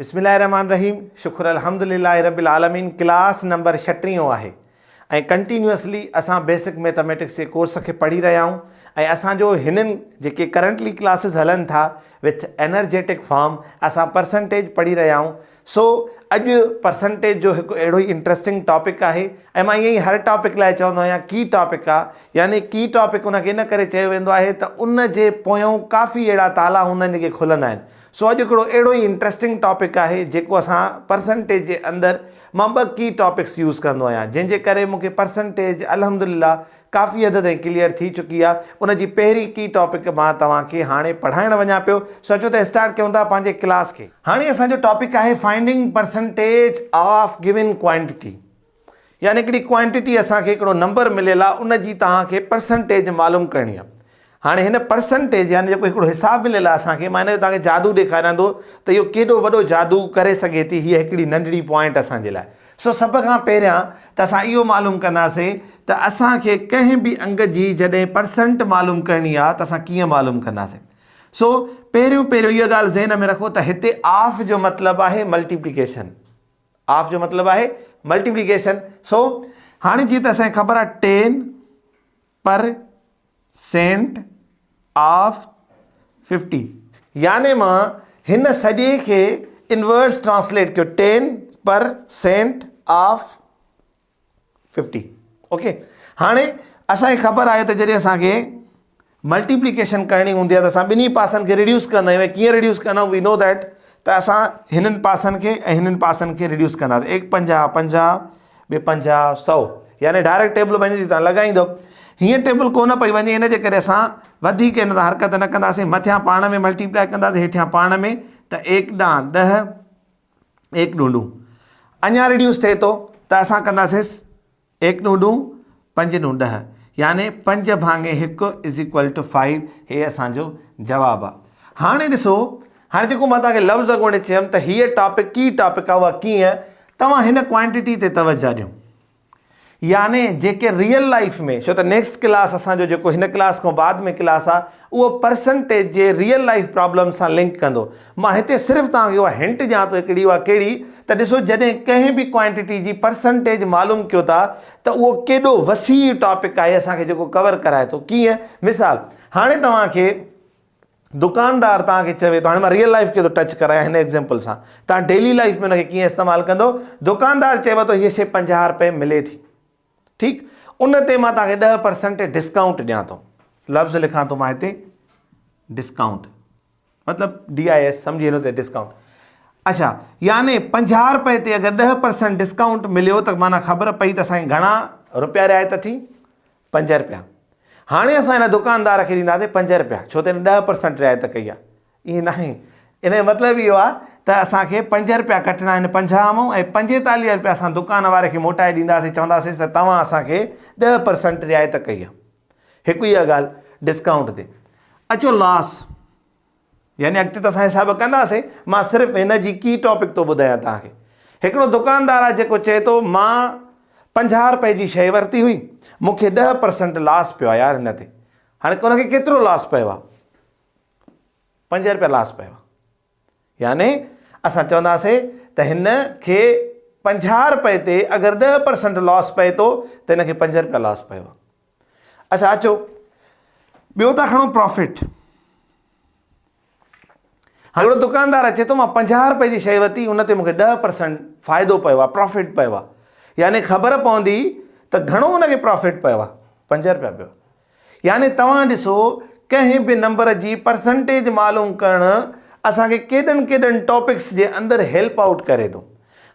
بسم الله الرحمٰن الرحيم شڪر الحمد لله رب العالمين ڪلاس نمبر ڇٽيهون آهي ۽ ڪنٽينيوسلي اسان بيسڪ ميٿاميٽڪس جي ڪورس کي پڙهي رهيا آهيون ۽ اسان جو هنن جيڪي ڪرنٽلي ڪلاسز هلن ٿا وٿ انرجيٽڪ فارم اسان پرسنٽيج پڙهي رهيا آهيون سو اڄ پرسنٽيج جو هڪ اهڙو ئي انٽرسٽنگ ٽاپڪ آهي ۽ مان ائين ئي هر ٽاپڪ لاء چوندو آهيان ڪي ٽاپڪ آهي يعني ڪي ٽاپڪ ان کي ان ڪري چيو ويندو آهي ته ان جي پويون ڪافي اهڙا تالا هوندا آهن جيڪي کلندا آهن سو اڄ هڪڙو اهڙو ئي انٽريسٽنگ ٽاپڪ آهي جيڪو اسان پرسنٽيج جي اندر مان ٻه ڪي ٽاپڪس يوز ڪندو آهيان جنهن جي ڪري مون کي پرسنٽيج الحمدلله ڪافي حد تائين ڪليئر ٿي چڪي آهي ان جي پهرين ڪي ٽاپڪ مان توهان کي هاڻي پڙهائڻ وڃان پيو سو اچو ته اسٽارٽ ڪيون ٿا پنهنجي ڪلاس کي. هاڻي اسان جو ٽاپڪ آهي finding percentage of given quantity يعني هڪڙي ڪوانٽيٽي اسان کي هڪڙو نمبر مليل آهي ان جي توهان کي پرسنٽيج معلوم ڪرڻي آهي هاڻي هن پرسنٽيج يعني جيڪو هڪڙو حساب مليل آهي اسان کي مان هن جو توهان کي جادو ڏيکاريان ٿو ته اهو ڪيڏو وڏو جادو ڪري سگهي ٿي هيء هڪڙي ننڍڙي پوائنٽ اسان جي لاء سو سڀ کان پهريان ته اسان اهو معلوم ڪنداسين ته اسان کي ڪنهن به انگ جي جڏهن پرسنٽ معلوم ڪرڻي آهي ته اسان ڪيئن معلوم ڪنداسين سو پهريون پهريون اها ڳالهه ذهن ۾ رکو ته هتي آف جو مطلب آهي ملٽيپليڪيشن آف جو مطلب آهي ملٽيپليڪيشن سو هاڻي جيئن ته اسان کي خبر آهي ٽين پر سينٽ آف ففٽي يعني مان هن سڄي کي انورس ٽرانسليٽ ڪيو ٽين پر سينٽ آف ففٽي اوڪي هاڻي اسان کي خبر آهي ته جڏهن اسان کي ملٽيپليڪيشن ڪرڻي هوندي آهي ته اسان ٻنهي پاسن کي ريڊيوس ڪندا آهيون ڪيئن ريڊيوس ڪندا آهيون وي نو that ته اسان هنن پاسن کي ۽ هنن پاسن کي ريڊيوس ڪنداسين ايڪ پنجاهه پنجاهه ٻي پنجاهه سو يعني ڊائريڪٽ ٽيبل وڃي ٿي تان لڳائيندو هيئن ٽيبل ڪونه پئي وڃي ان جي ڪري اسان وڌيڪ هن تان حرڪت نه ڪنداسين مٿيان پاڻ ۾ ملٽيپلائي ڪنداسين هيٺيان پاڻ ۾ ته ايڪ ڏان ڏهه ايڪ ڏونڊون اڃا ريڊيوس ٿئي ٿو ته اسان ڪنداسيس ايڪ ڏونڊون پنج ڏون ڏهه يعني پنج ڀاڱي هڪ از ايڪول ٽو فائيو هي اسان جو جواب آ هاڻي ڏسو هاڻي جيڪو مان توهان کي لفظ اڳوڻي چيم ته هيء ٽاپڪ ڪي ٽاپڪ آ اها ڪيئن توهان هن ڪوانٽيٽي تي توجه ڏيو يعني جيڪي ريئل لائيف ۾ ڇو ته نيڪسٽ ڪلاس اسان جو جيڪو هن ڪلاس کان بعد ۾ ڪلاس آ اهو پرسنٽيج جي ريئل لائيف پرابلم سان لنڪ ڪندو مان هتي صرف توهان کي اها هنٽ ڏيان ٿو هڪڙي اها ڪهڙي ته ڏسو جڏهن ڪنهن به ڪوانٽيٽي جي پرسنٽيج معلوم ڪيو ٿا ته اهو ڪيڏو وسيع ٽاپڪ آهي اسان کي جيڪو ڪور ڪرائي ٿو ڪيئن مثال هاڻي توهان کي دڪاندار توهان کي چوي ٿو هاڻي مان ريئل لائيف کي ٿو ٽچ ڪرايان هن ايگزيمپل سان توهان ڊيلي لائيف ۾ ان کي ڪيئن استعمال ڪندو دڪاندار چئي ٿو هيء شيء 50 روپيه ملي ٿي ٺيڪ ان تي مان توهان کي 10% ڊسڪائونٽ ڏيان ٿو لفظ لکان ٿو مان هتي ڊسڪائونٽ مطلب ڊي I S سمجهي وڃو ته ڊسڪائونٽ اچھا يعني 50 روپيه تي اگر 10% ڊسڪائونٽ مليو ته معنيٰ خبر پئي ته اسان کي گهڻا روپيا رعايت ٿي پنج رپيا. هاڻي اسان هن دڪاندار کي ڏينداسين پنج رپيا ڇو ته هن 10% رعايت ڪئي آهي. ائين ناهي. ان جو مطلب اهو آهي ته اسان کي پنج رپيا ڪٽڻا آهن 50 مان ۽ 45 رپيا اسان دڪان واري کي موٽائي ڏينداسين چونداسين ته توهان اسان کي 10% رعايت ڪئي آهي. هڪ اها ڳالهه ڊسڪائونٽ تي. اچو لاس. يعني اڳتي ته اسان حساب ڪنداسين، مان صرف هن جي ڪي ٽاپڪ ٿو ٻڌايان توهان کي. هڪڙو دڪاندار آهي جيڪو چئي ٿو مان 50 رپئي جي شيء ورتي هئي، مون کي 10% لاس پيو آهي يار هن تي. هاڻي ان کي ڪيترو لاس پيو آهي؟ 5 رپيا لاس پيو آهي. يعني اسان چونداسين ته هن کي 50 رپئي تي اگر 10% لاس پئي ٿو ته هن کي 5 رپيا لاس پيو آهي. اچھا اچو ٻيو ٿا کڻو پرافٽ هاڻي هڪڙو دڪاندار اچي ٿو مان 50 روپئي جي شيء ورتي ان تي مونکي 10% فائدو پيو آهي پرافٽ پيو آهي يعني خبر پوندي ته گهڻو ان کي پرافٽ پيو آهي 5 روپيا پيو يعني توهان ڏسو ڪنهن به نمبر جي پرسنٽيج معلوم ڪرڻ اسان کي ڪيڏن ڪيڏن ٽاپڪس جي اندر هيلپ آئوٽ ڪري ٿو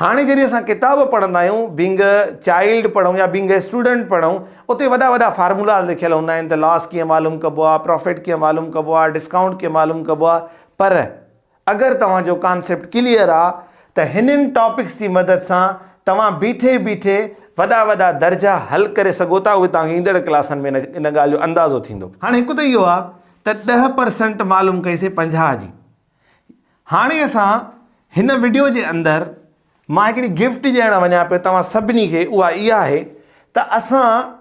هاڻي جڏهن اسان ڪتاب پڙهندا آهيون بينگ اي چائلڊ پڙهون يا بينگ اي اسٽوڊنٽ پڙهون اتي وڏا وڏا فارمولا لکيل هوندا آهن ته لاس ڪيئن معلوم ڪبو آهي پرافٽ ڪيئن معلوم ڪبو آهي ڊسڪائونٽ ڪيئن معلوم ڪبو آهي پر اگر توهان جو ڪانسيپٽ ڪليئر آهي ته هنن ٽاپڪس جي مدد سان توهان بيٺي بيٺي وڏا وڏا درجا حل ڪري سگهو ٿا اهي توهان کي ايندڙ ڪلاسن ۾ ان ڳالهه جو اندازو ٿيندو. هاڻي هڪ ته اهو آهي ته 10% معلوم ڪئيسين 50 جي هاڻي اسان هن وڊيو جي اندر مان هڪڙي گفٽ ڏيڻ وڃان پيو توهان سڀني کي اها اها آهي ته اسان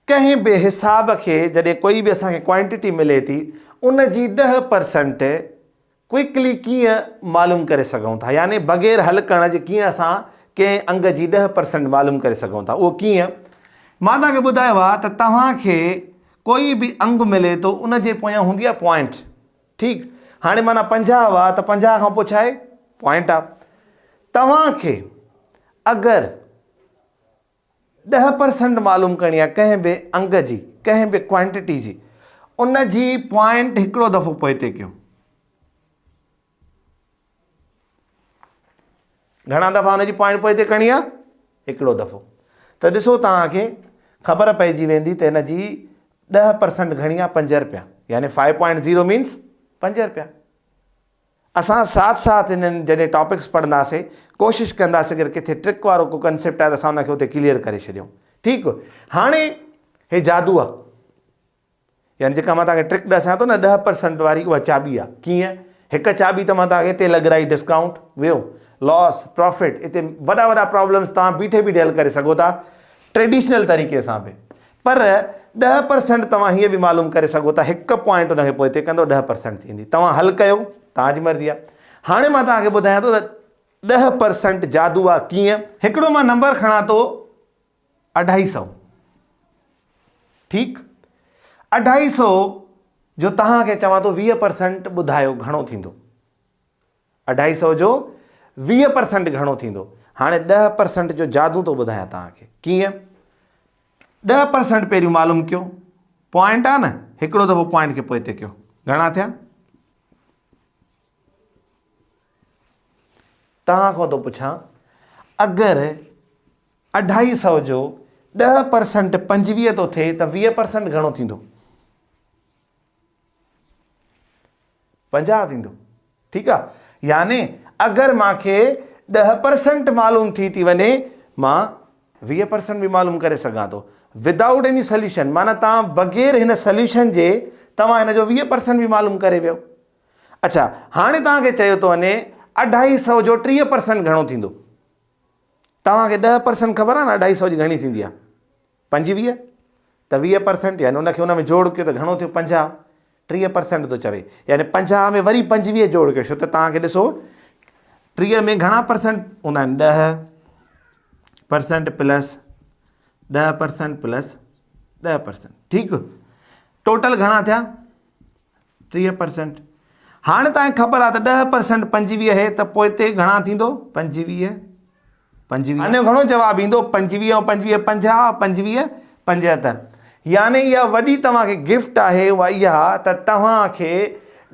ڪنهن به حساب کي جڏهن ڪوئي به اسان کي ڪوانٽيٽي ملي ٿي ان جي 10% ڪوئڪلي ڪيئن معلوم ڪري سگهون ٿا يعني بغير حل ڪرڻ جي ڪيئن اسان ڪنهن انگ جي 10% معلوم ڪري سگهون ٿا اهو ڪيئن؟ مان توهان کي ٻڌايو آهي ته توهان کي ڪوئي به انگ ملي ٿو ان جي پويان هوندي آهي پوائنٽ ٺيڪ هاڻي معنيٰ 50 هئا ته 50 کان پوء ڇا آهي پوائنٽ آهي توهان کي اگر 10% معلوم ڪرڻي آهي ڪنهن به انگ جي ڪنهن به ڪوانٽيٽي جي ان جي پوائنٽ هڪڙو دفعو پوئتي ڪيو گهڻا دفعا ان جي پوائنٽ پوئتي ڪرڻي آهي هڪڙو دفعو ته ڏسو توهان کي خبر پئجي ويندي ته هن جي 10% گهڻي آهي 5 رپيا يعني 5.0 مينس 5 رپيا اسان ساٿ ساٿ انهن جڏهن ٽاپڪس پڙهنداسين ڪوشش ڪنداسين اگر ڪٿي ٽرڪ وارو ڪو ڪنسيپٽ آهي ته اسان ان کي اتي ڪليئر ڪري ڇڏيون ٺيڪ هاڻي هي جادو آهي يعني جيڪا مان توهان کي ٽرڪ ڏسان ٿو نه 10% واري اها چاٻي آهي ڪيئن هڪ چاٻي ته مان توهان کي هتي لڳرائي ڊسڪائونٽ ويو لاس پرافٽ اتي وڏا وڏا پرابلمس توهان بيٺي بيٺي حل ڪري سگهو ٿا ٽريڊيشنل طريقي سان به پر 10% توهان هيئن به معلوم ڪري سگهو ٿا هڪ پوائنٽ ان کي پوئتي ڪندو 10% ٿيندي توهان حل ڪيو توهان جي مرضي آهي هاڻي مان توهان کي ٻڌايان ٿو ته 10% جادو آهي ڪيئن هڪڙو مان نمبر کڻان ٿو اڍائي سئو ٺيڪ اڍائي سئو جو توهان کي چوان ٿو 20% ٻڌايو گهڻو ٿيندو اڍائي سئو جو 20% گهڻو ٿيندو. هاڻي 10% جو جادو ٿو ٻڌايان توهان کي. ڪيئن؟ 10% پهريون معلوم ڪيو. پوائنٽ آ نه، هڪڙو دفعو پوائنٽ کي پوئتي ڪيو. گهڻا ٿيا؟ توهان کان ٿو پڇان اگر اڍائي سئو جو 10% 25 ٿو ٿئي ته 20% گهڻو ٿيندو؟ 50 ٿيندو ٺيڪ آ يعني اگر مان کي 10% معلوم ٿي ٿي وڃي مان 20% به معلوم ڪري سگهان ٿو ودائوٽ ايني سوليوشن معنی تان بغير هن سوليوشن جي توهان هن جو 20% به معلوم ڪري ويو اچھا هاڻي توهان کي چيو ٿو وڃي 250 جو 30% گهڻو ٿيندو توهان کي 10% خبر آ نه 250 جي گهڻي ٿيندي آ 25 ته 20 پرسنٽ يعني ان کي ان ۾ جوڙ ڪيو ته گهڻو ٿيو 50 30 پرسنٽ ٿو چوي يعني 50 ۾ وري 25 جوڙ ڪيو ڇو ته توهان کي ڏسو 30 ۾ گهڻا پرسنٽ هوندا آهن 10 percent plus 10 percent plus 10 percent ٺيڪ ٽوٽل گهڻا ٿيا 30 پرسنٽ هاڻي توهان کي خبر آهي ته 10 پرسنٽ 25 آهي ته پوئتي گهڻا ٿيندو 25 25 هاڻي گهڻو جواب ايندو 25 ۽ 25 50 25 75 يعني اها وڏي توهان کي گفٽ آهي اها اها ته توهان کي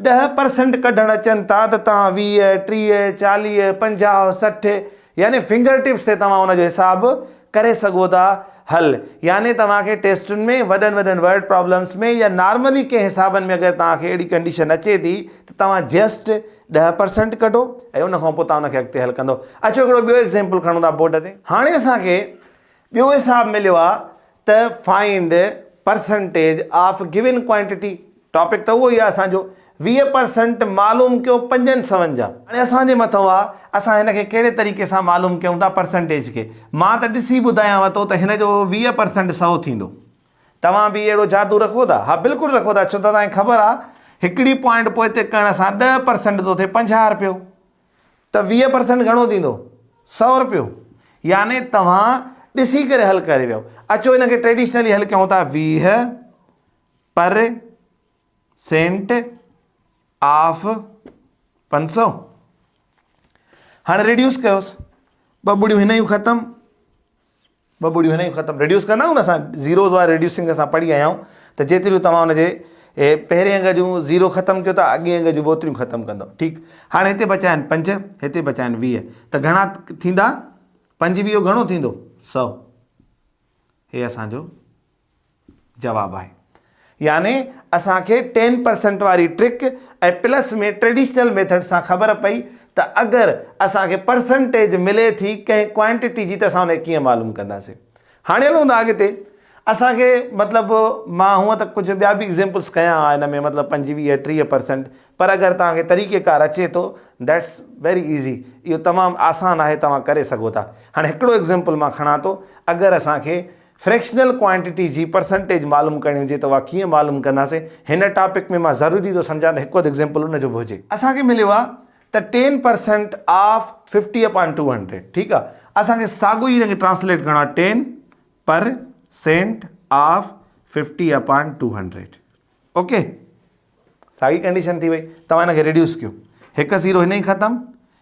10 پرسنٽ ڪڍڻ اچن ٿا ته توهان 20 30 40 50 60 يعني فنگر ٽپس تي توهان ان جو حساب ڪري سگهو ٿا حل يعني توهان کي ٽيسٽن ۾ وڏن وڏن ورڊ پرابلمس ۾ يا نارملي ڪنهن حسابن ۾ اگر توهان کي اهڙي ڪنڊيشن اچي ٿي ته توهان جسٽ 10% ڪڍو ۽ ان کان پوء توهان ان کي اڳتي حل ڪندو اچو هڪڙو ٻيو ايگزيمپل کڻون ٿا بورڊ تي هاڻي اسان کي ٻيو حساب مليو آهي ته find percentage of given quantity topic ته اهو ئي آهي اسان جو 20 پرسنٽ معلوم ڪيو پنجن سون جا هاڻي اسان جي مٿو آهي اسان هن کي ڪهڙي طريقي سان معلوم ڪيون ٿا پرسنٽيج کي مان ته ڏسي ٻڌايانو ٿو ته هن جو 20 پرسنٽ 100 ٿيندو توهان به اهڙو جادو رکو ٿا ها بلڪل رکو ٿا ڇو ته توهان کي خبر آهي هڪڙي پوائنٽ پوئتي ڪرڻ سان 10 پرسنٽ ٿو ٿئي 50 رپيو ته 20 پرسنٽ گهڻو ٿيندو؟ سئو رپيو. يعني توهان ڏسي ڪري حل ڪري ويو. اچو ان کي ٽريڊيشنلي حل ڪيون ٿا 20 پر سينٽ آف 500. هاڻي ريڊيوس ڪيوس. ٻه ٻڙيون هن جون ختم. ٻه ٻڙيون هن جون ختم ريڊيوس ڪندا آهيون نه اسان زيروز واري ريڊيوسنگ اسان پڙهي آيا آهيون ته جيتريون توهان ان جي پهرين انگ جون زيرو ختم ڪيو ٿا اڳئين انگ جون اوتريون ختم ڪندو ٺيڪ هاڻي هتي بچا آهن پنج هتي بچا آهن 20 ته گهڻا ٿيندا 25 گهڻو ٿيندو 100 هي اسان جو جواب آهي. يعني اسان کي ٽين پرسنٽ واري ٽرڪ ۽ پلس ۾ ٽريڊيشنل ميٿڊ سان خبر پئي ته اگر اسان کي پرسنٽيج ملي ٿي ڪنهن ڪوانٽيٽي جي ته اسان ان کي ڪيئن معلوم ڪنداسين. هاڻي هلون ٿا اڳتي. اسان کي مطلب مان هونء ته ڪجهه ٻيا به ايگزيمپلس ڪيا ها ان ۾ مطلب 25 30 پرسنٽ پر اگر توهان کي طريقي ڪار اچي ٿو that's very easy اهو تمام آسان آهي توهان ڪري سگهو ٿا. هاڻي هڪڙو ايگزيمپل مان کڻان ٿو اگر اسان کي. فريڪشنل ڪوانٽيٽي جي پرسنٽيج معلوم ڪرڻي هجي ته اها ڪيئن معلوم ڪنداسين. هن ٽاپڪ ۾ مان ضروري ٿو سمجهان ته هڪ اڌ ايگزيمپل ان جو به هجي. اسان کي مليو آهي ته ten percent of fifty upon two hundred ٺيڪ آهي اسان کي ساڳيو ئي ان کي ٽرانسليٽ ڪرڻو آهي 10% of fifty upon two hundred okay ساڳي ڪنڊيشن ٿي وئي توهان هن کي ريڊيوس ڪيو هڪ زيرو هن ئي ختم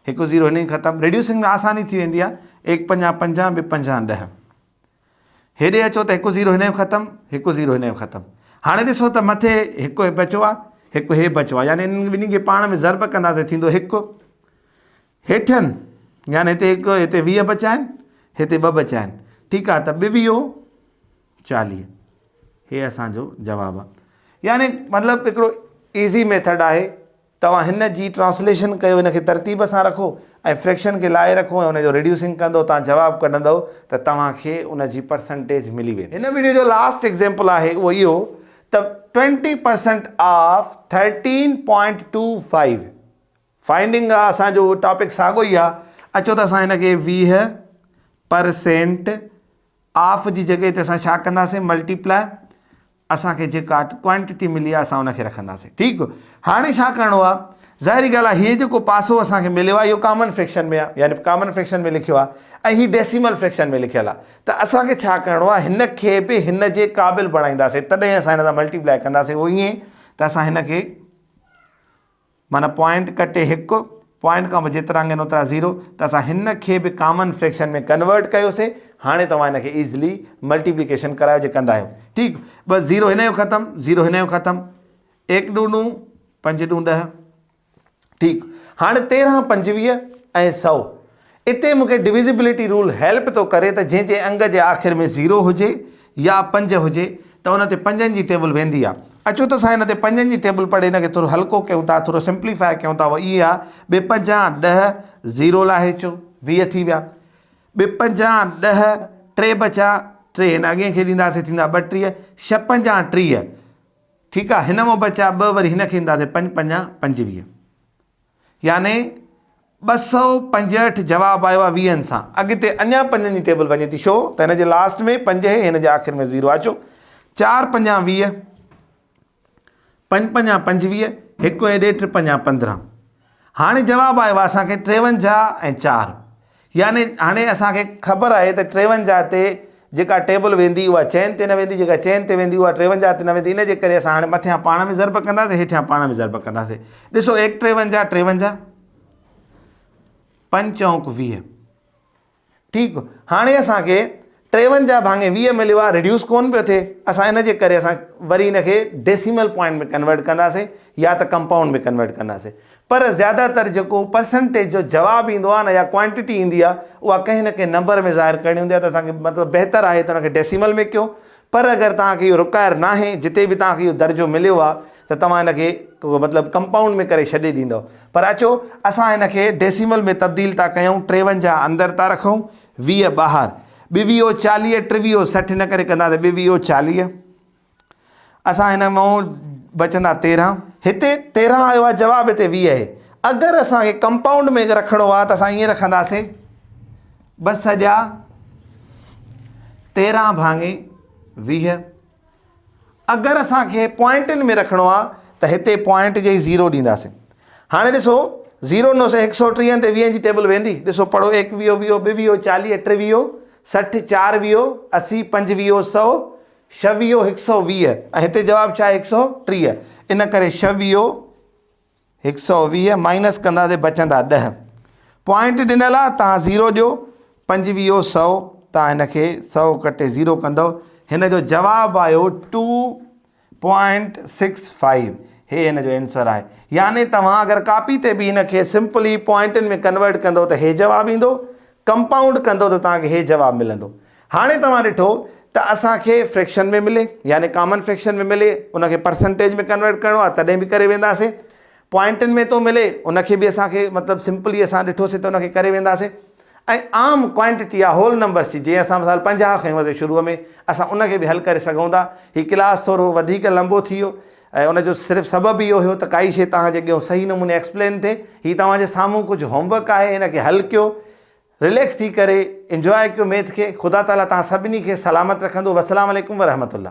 هڪ زيرو هن ئي ختم ريڊيوسنگ ۾ آساني ٿي ويندي آهي ايڪ پنجاهه پنجاهه ٻه پنجاهه ڏهه هيڏي اچو ته هڪ زيرو هن جو ختم هڪ زيرو هن جو ختم هاڻي ڏسو ته مٿي هڪ هي بچو آهي هڪ هي بچو آهي يعني انهن ٻنهي کي پاڻ ۾ ضرب ڪنداسين ٿيندو هڪ هيٺن يعني هتي هڪ هتي 20 بچا آهن هتي ٻه بچا آهن ٺيڪ آهي ته ٻويهو 40 هي اسان جو جواب آهي يعني مطلب هڪڙو ايزي ميٿڊ آهي توهان هن جي ٽرانسليشن ڪيو هن کي ترتيب سان رکو ۽ فريڪشن کي لاهي رکو ۽ ان جو ريڊيوسنگ ڪندو توهان جواب ڪڍندو ته توهان کي ان جي پرسنٽيج ملي ويندي. هن ويڊيو جو لاسٽ ايگزيمپل آهي اهو اهو ته 20% آف 13.25 فائنڊنگ آ اسان جو ٽاپڪ ساڳو ئي آ اچو ته اسان هن کي 20 پرسينٽ آف جي جڳهه تي اسان ڇا ڪنداسين ملٽيپلائي اسان کي جيڪا ڪوانٽيٽي ملي آ اسان ان کي رکنداسين ٺيڪ هاڻي ڇا ڪرڻو آ ظاهري ڳالهه آ هي جيڪو پاسو اسان کي مليو آ اهو ڪامن فريڪشن ۾ آ يعني ڪامن فريڪشن ۾ لکيو آ ۽ هي ڊيسيمل فريڪشن ۾ لکيل آ ته اسان کي ڇا ڪرڻو آ هن کي به هن جي قابل بڻائينداسين تڏهن اسان هن سان ملٽيپلائي ڪنداسين اهو ائين ته اسان هن کي معنيٰ پوائنٽ ڪٽي هڪ پوائنٽ کان پوء جيترا انگ آهن اوترا زيرو ته اسان هن کي به ڪامن فريڪشن ۾ ڪنورٽ ڪيوسي هاڻي توهان هن کي ايزلي ملٽيپليڪيشن ڪرايو جي ڪندا آهيو ٺيڪ بس زيرو هن جو ختم زيرو هن جو ختم ايڪ ڏو نو پنج ڏو ڏهه ٺيڪ هاڻي تيرهن پنجويهه ۽ سو اتي مون کي ڊويزيبلٽي رول هيلپ ٿو ڪري ته جنهن جي انگ جي آخر ۾ زيرو هجي يا پنج هجي ته ان تي پنجن جي ٽيبل ويندي آ. اچو ته اسان هن تي پنجن جي ٽيبل پڙهي هن کي ٿورو هلڪو ڪيون ٿا ٿورو سمپليفاء ڪيون ٿا اهو ائين آ ٻه پنجان ڏهه زيرو لاهي اچو 20 ٿي ويا ٻه پنجان ڏهه ٽي بچا ٽي هن اڳئين کي ڏينداسين ٿيندا 32 ڇهه پنجان 30 ٺيڪ آ هن مان بچا ٻه وري هن کي ڏينداسين پنج پنجان 25 يعني 265 جواب آيو آهي ويهن سان. اڳتي اڃا پنجن جي ٽيبل وڃي ٿي ڇو ته هن جي لاسٽ ۾ پنج هي هن جي آخر ۾ زيرو اچو چار پنجان 20 پنج پنجان 25 هڪ ۽ ڏي ٽي پنجان 15 هاڻي جواب آيو آهي اسان کي 53 ۽ 4 يعني هاڻي اسان کي خبر آهي ته 53 تي جيڪا ٽيبل ويندي اها چئن تي نه ويندي جيڪا چئن تي ويندي اها 53 تي نه ويندي ان جي ڪري اسان هاڻي مٿيان پاڻ ۾ ضرب ڪنداسين هيٺيان پاڻ ۾ ضرب ڪنداسين ڏسو ايڪ 53 53 پنج چونڪ 20 ٺيڪ هاڻي اسان کي 53 ڀاڱي 20 مليو آهي ريڊيوس ڪون پيو ٿئي اسان ان جي ڪري اسان وري ان کي ڊيسيمل پوائنٽ ۾ ڪنورٽ ڪنداسين يا ته ڪمپائونڊ ۾ ڪنورٽ ڪنداسين پر زياده تر جيڪو پرسنٽيج جو جواب ايندو آهي نه يا ڪوانٽٽي ايندي آهي اها ڪنهن نه ڪنهن نمبر ۾ ظاهر ڪرڻي هوندي آهي ته اسان کي مطلب بهتر آهي ته ان کي ڊيسيمل ۾ ڪيو پر اگر توهان کي اهو رڪوائر ناهي جتي به توهان کي اهو درجو مليو آهي ته توهان ان کي مطلب ڪمپائونڊ ۾ ڪري ڇڏي ڏيندو پر اچو اسان ان کي ڊيسيمل ۾ تبديل ٿا ڪيون 53 اندر ٿا رکون 20 ٻاهر ٻويهو 40 ٽيويهو 60 ان ڪري ڪنداسين ٻويهو 40 اسان هن مان بچندا 13. هتي 13 آيو آهي جواب هتي 20 آهي. اگر اسان کي ڪمپائونڊ ۾ رکڻو آهي ته اسان ائين رکنداسين ٻه سڄا 13 ڀاڱي 20. اگر اسان کي پوائنٽن ۾ رکڻو آهي ته هتي پوائنٽ جي زيرو ڏينداسين. هاڻي ڏسو زيرو نو سئو هڪ سئو ٽيهن تي ويهن جي ٽيبل ويندي. ڏسو پڙهو ايڪويهو ويهو ٻويهو چاليهه ٽيويهو 60 چار ويهو 80 پنجويهو سئو ڇويهو هڪ سئو 20 ۽ هتي جواب ڇا آهي هڪ سئو 30 ان ڪري ڇويهو هڪ سئو 20 مائنس ڪنداسين بچندا 10 پوائنٽ ڏنل آهي تان زيرو ڏيو پنجويهو سئو تان هن کي سئو ڪٽي زيرو ڪندو هن جو جواب آيو 2.65 هي هن جو آنسر آهي يعني توهان اگر ڪاپي تي به هن کي سمپلي پوائنٽن ۾ ڪنورٽ ڪندو ته هي جواب ايندو ڪمپائونڊ ڪندو ته توهان کي هي جواب ملندو هاڻي توهان ڏٺو ته اسان کي فريڪشن ۾ ملي يعني ڪامن فريڪشن ۾ ملي ان کي پرسنٽيج ۾ ڪنورٽ ڪرڻو آهي تڏهن به ڪري وينداسين پوائنٽن ۾ ٿو ملي ان کي به اسان کي مطلب سمپلي اسان ڏٺوسين ته ان کي ڪري وينداسين ۽ عام ڪوانٽيٽي آهي هول نمبرس جي جيئن اسان مثال 50 کنيوسين شروع ۾ اسان ان کي به حل ڪري سگهون ٿا هي ڪلاس ٿورو وڌيڪ لمبو ٿي ويو ۽ ان جو صرف سبب اهو هيو ته ڪائي شي توهان جي اڳيان صحيح نموني ايڪسپلين ٿئي هي توهان جي سامهون ڪجهه هوم ورڪ آهي هن کي حل ڪيو. رليڪس ٿي ڪري انجواء ڪيو ميٿ کي. خدا تعالي توهان سڀني کي سلامت رکندو. والسلام عليڪم ورحمة الله.